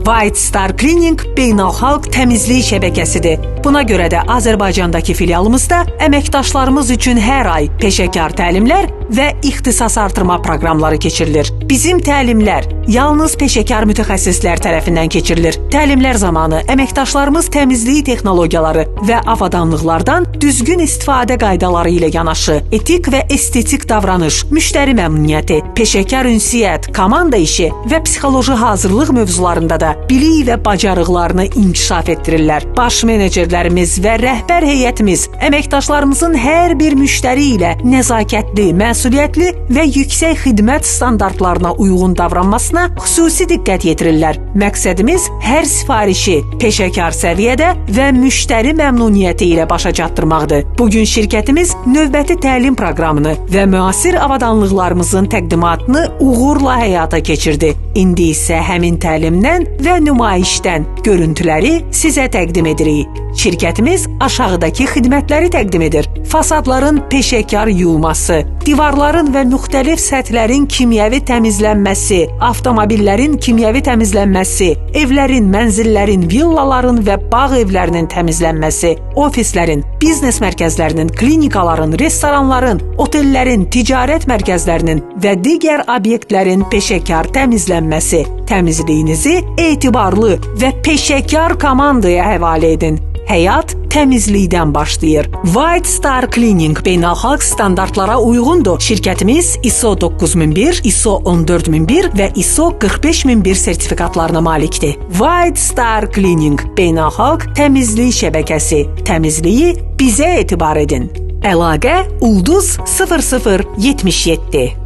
White Star Cleaning beynəlxalq təmizlik şəbəkəsidir. Buna görə də Azərbaycandakı filialımızda əməkdaşlarımız üçün hər ay peşəkar təlimlər və ixtisas artırma proqramları keçirilir. Bizim təlimlər yalnız peşəkar mütəxəssislər tərəfindən keçirilir. Təlimlər zamanı əməkdaşlarımız təmizlik texnologiyaları və avadanlıqlardan düzgün istifadə qaydaları ilə yanaşı, etik və estetik davranış, müştəri məmnuniyyəti, peşəkar ünsiyyət, komanda işi və psixoloji hazırlıq mövzularında da bilik və bacarıqlarını inkişaf etdirirlər. Baş menecerlərimiz və rəhbər heyətimiz əməkdaşlarımızın hər bir müştəri ilə nəzakətli, məsuliyyətli və yüksək xidmət standartlarına uyğun davranmasına xüsusi diqqət yetirirlər. Məqsədimiz hər sifarişi peşəkar səviyyədə və müştəri məmnuniyyəti ilə başa çatdırmaqdır. Bugün şirkətimiz növbəti təlim proqramını və müasir avadanlıqlarımızın təqdimatını uğurla həyata keçirdi. İndi isə həmin təlimdən və nümayişdən görüntüləri sizə təqdim edirik. Şirkətimiz aşağıdakı xidmətləri təqdim edir: fasadların peşəkar yuyulması, divarların və müxtəlif səthlərin kimyəvi təmizlənməsi, avtomobillərin kimyəvi təmizlənməsi, evlərin, mənzillərin, villaların və bağ evlərinin təmizlənməsi, ofislərin, biznes mərkəzlərinin, klinikaların, restoranların, otellərin, ticarət mərkəzlərinin və digər obyektlərin peşəkar təmizlənməsi. Təmizliyinizi etibarlı və peşəkar komandaya həvalə edin. Həyat təmizlikdən başlayır. White Star Cleaning beynəlxalq standartlara uyğundur. Şirkətimiz ISO 9001, ISO 14001 və ISO 45001 sertifikatlarına malikdir. White Star Cleaning beynəlxalq təmizlik şəbəkəsi. Təmizliyi bizə etibar edin. Əlaqə ulduz 0077.